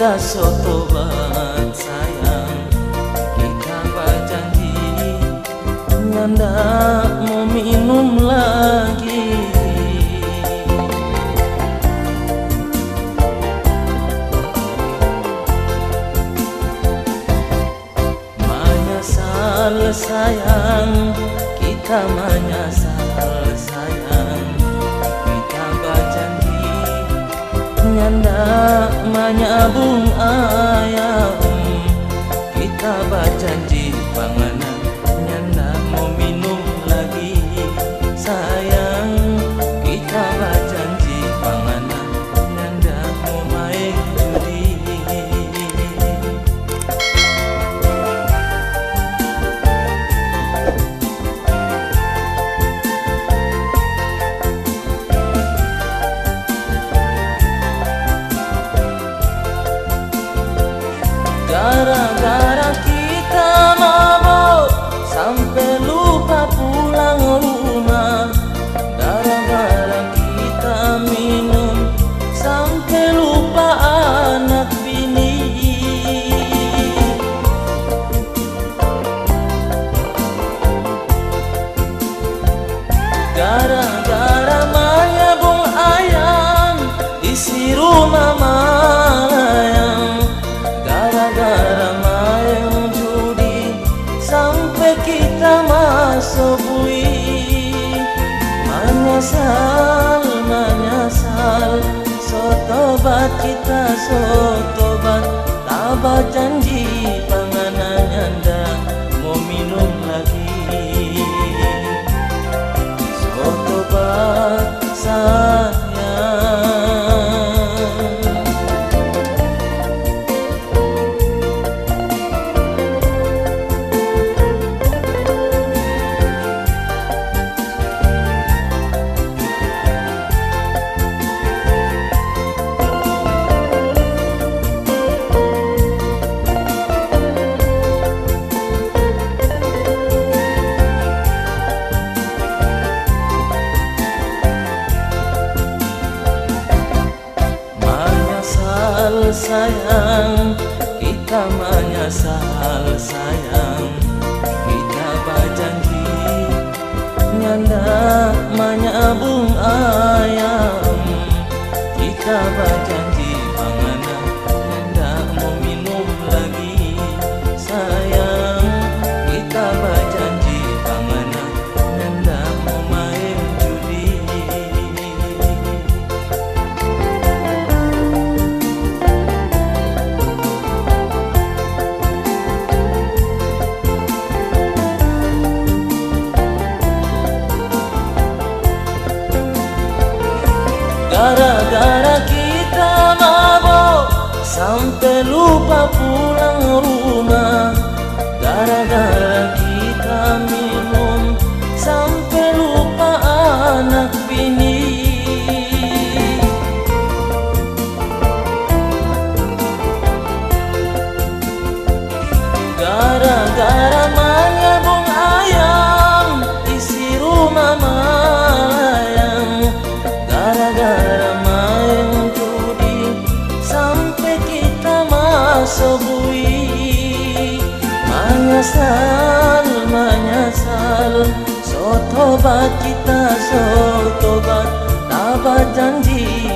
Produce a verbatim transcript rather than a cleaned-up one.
Kita so tobat sayang, kita bajanji nyanda mo minum lagi. Manyasal sayang, kita manyasal sayang, kita bajanji nyanda manyabung ayam. Kita bajanji pa ngana nyanda mo minum lagi. Sayang, kita bajanji pa ngana nyanda mo maeng judi. Gara-gara kita mabo sampe lupa pulang rumah, gara-gara kita minum sampe lupa anak bini. Gara-gara manyabung ayam, isi rumah malayang. Gara-gara maeng judi, sampe kita maso bui. Manyasal, manyasal, so tobat kita, so tobat. Tabajanji pa ngana nyanda mo minum lagi. So tobat sayang. Manyasal sayang, kita manyasal sayang. Kita bajanji nyanda manyabung ayam. Kita bajanji pa ngana nyanda mo minum lagi. Sayang, kita bajanji pa ngana nyanda mo maeng judi. Gara-gara kita mabo sampe lupa pulang rumah. Gara-gara kita minum sampe lupa anak bini. Gara-gara manyabung ayam, isi rumah malayang. Gara-gara maeng judi, sampe kita maso bui. Manyasal, manyasal, so tobat kita, so tobat. Tabajanji